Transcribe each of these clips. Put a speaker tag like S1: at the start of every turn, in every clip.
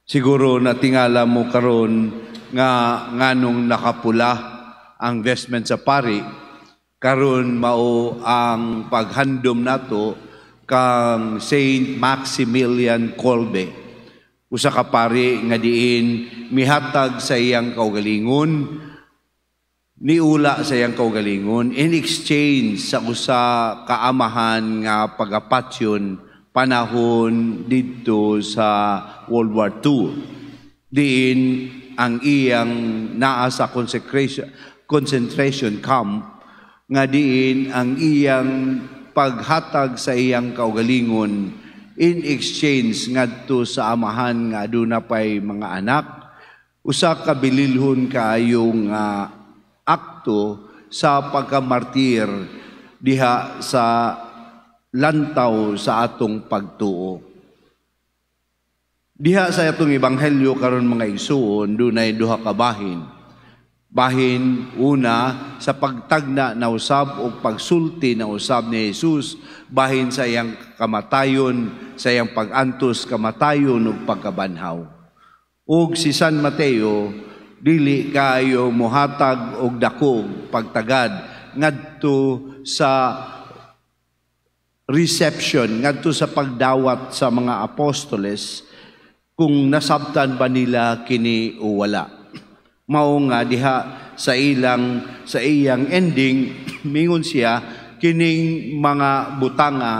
S1: Siguro natingala mo karon nga nganong nakapula ang vestment sa pari. Karon mao ang paghandom nato kang Saint Maximilian Kolbe. Usa ka pari nga diin mihatag sa iyang kaugalingon, niula sa iyang kaugalingon in exchange sa usa ka amahan nga pagapatyon panahon didto sa World War II. Diin ang iyang naa sa concentration camp, nga diin ang iyang paghatag sa iyang kaugalingon in exchange ngadto sa amahan nga aduna pay mga anak, usa ka bililhon kaayo nga akto sa pagkamartir diha sa lantaw sa atong pagtuo. Diha sa atong ebanghelyo karon, mga igsuon, dunay duha ka bahin. Bahin una sa pagtagna na usab o pagsulti na usab ni Jesus bahin sa iyang kamatayon, sa iyang pag-antos, kamatayon ug pagkabanhaw. Ug si San Mateo dili kaayo mohatag og dako pagtagad ngadto sa reception, ngadto sa pagdawat sa mga apostoles, kung nasabtan ba nila kini o wala. Mao nga diha sa iyang ending, mingon siya kining mga butanga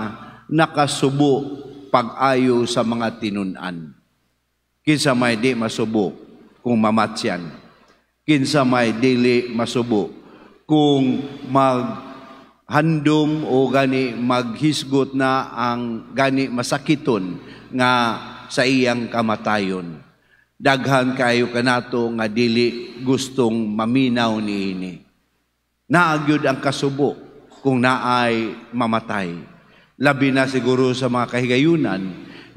S1: nakasubo pag-ayo sa mga tinun-an. Kinsa may di masubo kung mamatyan? Kinsa may dili masubo kung maghandom o gani maghisgot na ang gani masakiton nga sa iyang kamatayon? Daghan kayo kanato nga dili gustong maminaw niini. Naa gyud ang kasubo kung naay mamatay. Labi na siguro sa mga kahigayunan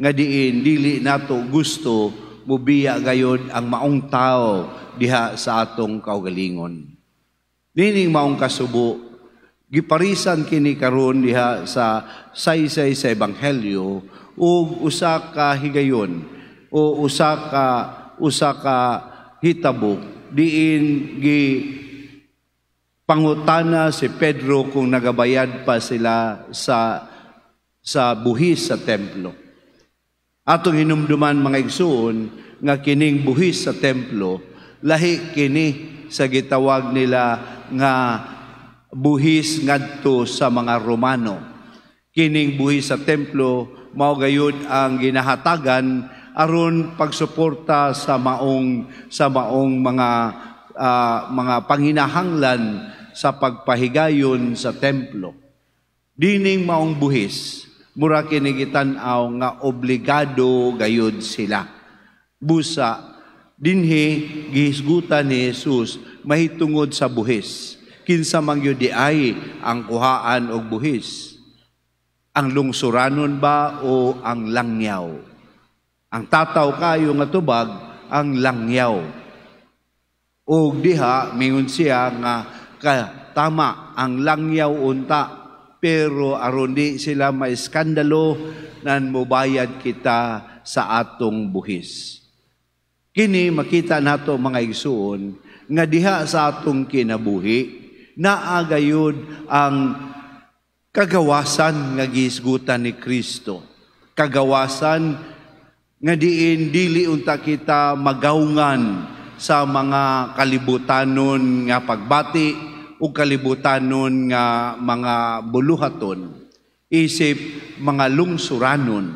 S1: nga diin dili nato gusto mubiya gayod ang maong tao diha sa atong kaugalingon. Nining maong kasubo, giparisan kini karon diha sa saysay sa ebanghelyo ug usa ka higayon o usa ka hitabo diin gi pangutana si Pedro kung nagabayad pa sila sa buhis sa templo. Atong hinumduman, mga igsuon, nga kining buhis sa templo lahi kini sa gitawag nila nga buhis ngadto sa mga Romano. Kining buhis sa templo mao gayud ang ginahatagan aron pagsuporta sa maong mga panginahanglan sa pagpahigayon sa templo. Dining maong buhis, mura kini gitan-aw nga obligado gayud sila. Busa dinhi gihisgutan ni Jesus mahitungod sa buhis. Kinsa man gyud diay ang kuhaan og buhis? Ang lungsuranon ba o ang langyaw? Ang tataw kayo nga tubag, ang langyaw. Og diha mingon siya nga ka, tama ang langyaw unta, pero aron di sila maiskandalo, nan mobayad kita sa atong buhis. Kini makita nato, mga igsuon, nga diha sa atong kinabuhi naa gayud ang kagawasan nga gihisgutan ni Kristo. Kagawasan nga diin dili unta kita magawngan sa mga kalibutanon nga pagbati o kalibutanon nga mga buluhaton isip mga lungsuranon.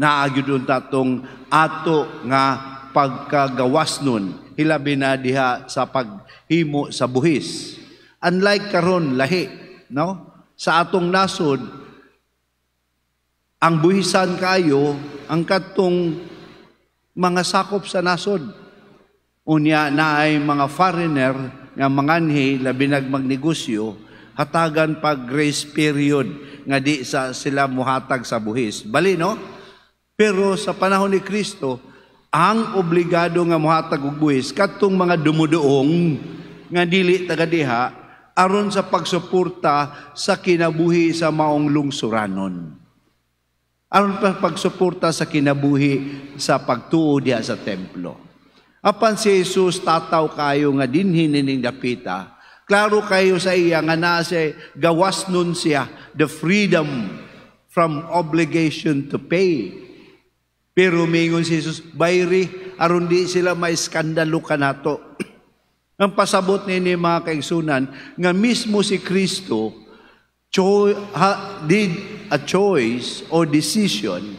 S1: Naa gyud unta tong ato nga pagkagawas nun, hilabi na diha sa paghimo sa buhis. Unlike karon, lahi no sa atong nasod, ang buhisan kayo ang katong mga sakop sa nasod. Unya naay mga foreigner nga manganhi, labi nag magnegosyo, hatagan pag grace period nga di sa sila muhatag sa buhis. Bali no? Pero sa panahon ni Kristo, ang obligado nga muhatag og buhis katong mga dumuduong nga dili taga diha aron sa pagsuporta sa kinabuhi sa maong lungsuranon. Aron pa pagsuporta sa kinabuhi sa pagtuo diha sa templo. Apan si Jesus tataw kayo nga dinhi nining dapita. Klaro kayo sa iya nga naa siya gawas nun siya, the freedom from obligation to pay. Pero mingon si Jesus, "Bayri aron di sila maiskandalo kanato." Ang pasabot nini, mga kaigsunan, nga mismo si Kristo did a choice or decision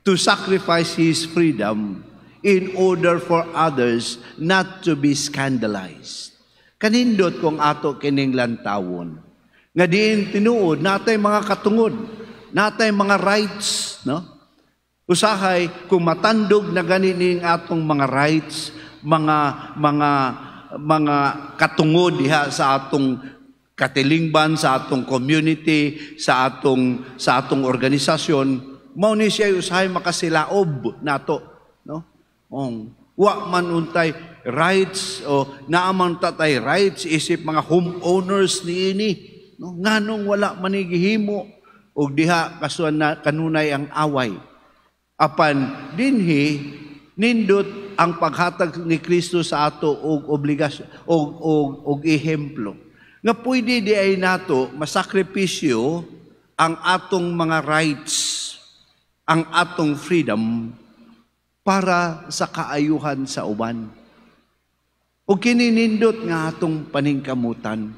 S1: to sacrifice his freedom in order for others not to be scandalized. Kanindot kung ato kining lantawon. Nga diin tinuod, natay mga katungod, natay mga rights, no? Usahay kung matandog na gani ning atong mga rights, mga katungod diha sa atong katilingban, sa atong community, sa atong organisasyon, mao ni siya usahay makasilaob nato, no? Ong wa man untay rights o naa man ta tay rights isip mga homeowners niini, no? Nganong wala man ni gihimo? Og diha kasuan na kanunay ang away. Apan dinhi nindot ang paghatag ni Kristo sa ato og obligasyon og ehemplo nga pwede di ay nato masakripisyo ang atong mga rights, ang atong freedom para sa kaayuhan sa uban. O kininindot nga atong paningkamutan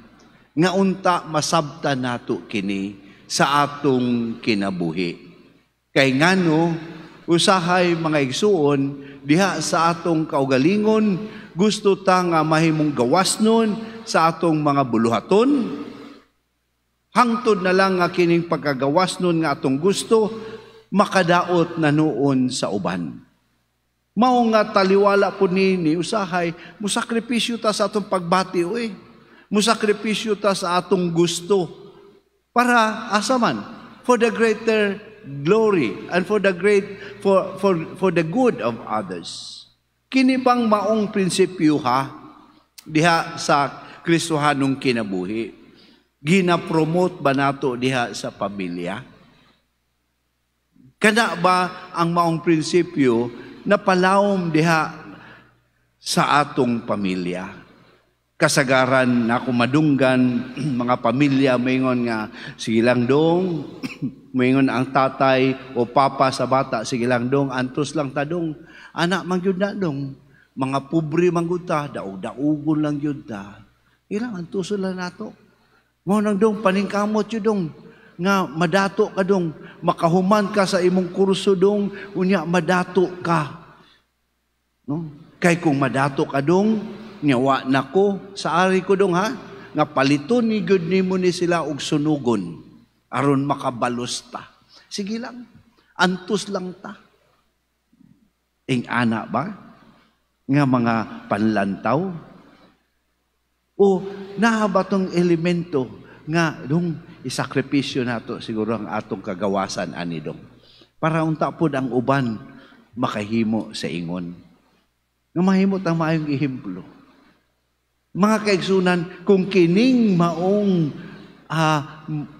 S1: nga unta masabtan nato kini sa atong kinabuhi. Kay ngano, usahay, mga igsuon, diha sa atong kaugalingon gusto ta nga mahimong gawas nun sa atong mga buluhaton. Hangtod na lang nga kining pagkagawas nun nga atong gusto makadaot na noon sa uban. Mao nga taliwala po nini, usahay musakripisyo ta sa atong pagbati, oy. Musakripisyo ta sa atong gusto para asa man? For the greater glory and for the great for the good of others. Kini bang maong prinsipyo ha diha sa Kristohanong kinabuhi? Gina-promote ba nato diha sa pamilya? Kana ba ang maong prinsipyo na palawom diha sa atong pamilya? Kasagaran na madunggan mga pamilya maingon nga, "Sige lang dong," maingon ang tatay o papa sa bata, "Sige lang dong, antos lang ta dong. Anak man gyud na dong. Mga pobre man gud ta, daog-daugon lang gyud ta. Ilang antuson lang nato. Mao nang dong, paningkamot yun dong nga madato ka dong, makahuman ka sa imong kurso dong, unya madato ka." No? Kay kung madato ka dong, nyawa nako sa ari ko dong ha, nga paliton ni gud nimo ni sila og sunugon aron makabalos ta. Sige lang, antos lang ta. Ing ana ba nga mga panlantaw? O naa ba tong elemento nga, "Dong, isakripisyo nato siguro ang atong kagawasan ani dong para unta pod ang uban makahimo sa ingon"? Nga mahimo tang maayong ehemplo. Mga kaigsunan, kung kining maong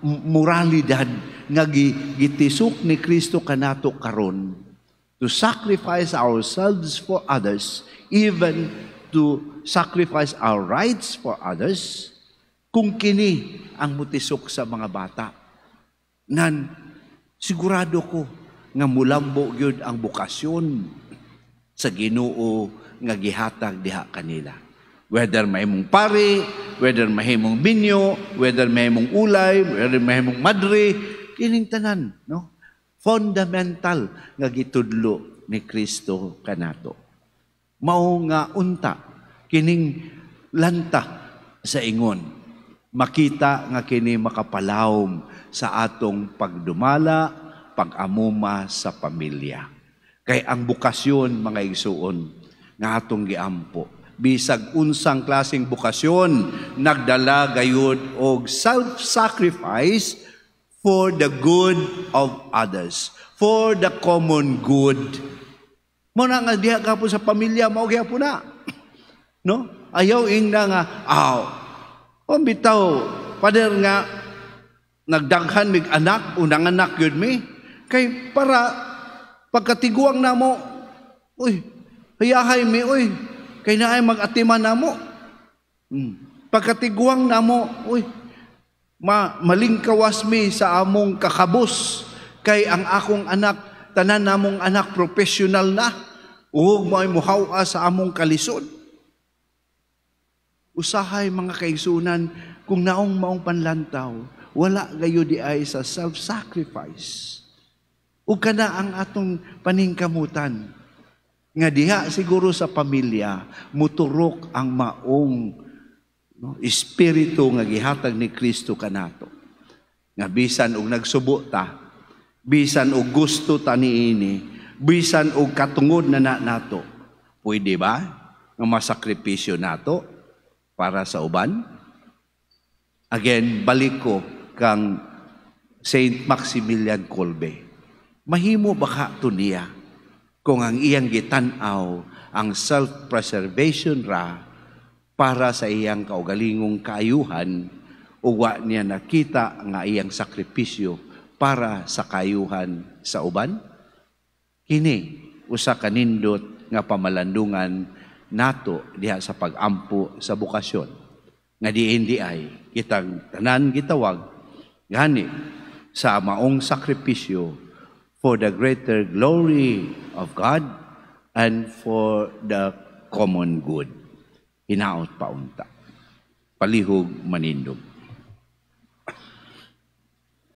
S1: moralidad nga gitisok ni Kristo kanato karon to sacrifice ourselves for others, even to sacrifice our rights for others, kung kini ang mutisok sa mga bata, nan sigurado ko nga mulambo gyud ang bokasyon sa Ginoo nga gihatag diha kanila. Whether mahimong pari, whether mahimong minyo, whether mahimong ulay, whether mahimong madre, kining tanan, no? Fundamental nga gitudlo ni Kristo kanato. Mao nga unta kining lanta sa ingon makita nga kini makapalawom sa atong pagdumala, pag-amuma sa pamilya. Kay ang bukasyon, mga igsuon, nga atong giampo, bisag unsang klaseng bukasyon, nagdala gayud og self-sacrifice for the good of others, for the common good. Mao na nga diha ka po sa pamilya, mao gyapon na. No? Ayaw ingna nga, aw, o bitaw, pader nga, nagdaghan mig anak, unang anak yun mi, Kay para pagkatiguang namo, uy, hayahay mi, uy, kay naay mag-atiman namo. Pagkatiguang namo, uy, malingkawas mi sa among kakabos kay ang akong anak, tanan namong anak professional na. Ug mo'y muhaw sa among kalisod. Usahay, mga kaigsunan, kung naong maong panlantaw, wala gayo di ay sa self-sacrifice. Ug kana ang atong paningkamutan. Nga diha siguro sa pamilya, muturok ang maong, no, espiritu nga gihatag ni Kristo kanato. Nga bisan og nagsubo ta, bisan og gusto ta niini, bisan og katungod na na nato, pwede ba nga masakripisyo nato para sa uban? Again, balik ko kang Saint Maximilian Kolbe. Mahimo ba ka to niya kung ang iyang gitan-aw ang self-preservation ra para sa iyang kaugalingong kaayuhan ug wa niya nakita nga iyang sakripisyo para sa kaayuhan sa uban? Kini usa ka nindot nga pamalandungan nato diha sa pag-ampo sa bokasyon nga diin di ay kitang tanan gitawag gani sa maong sakripisyo for the greater glory of God and for the common good. Hinaot pa unta. Palihog manindog.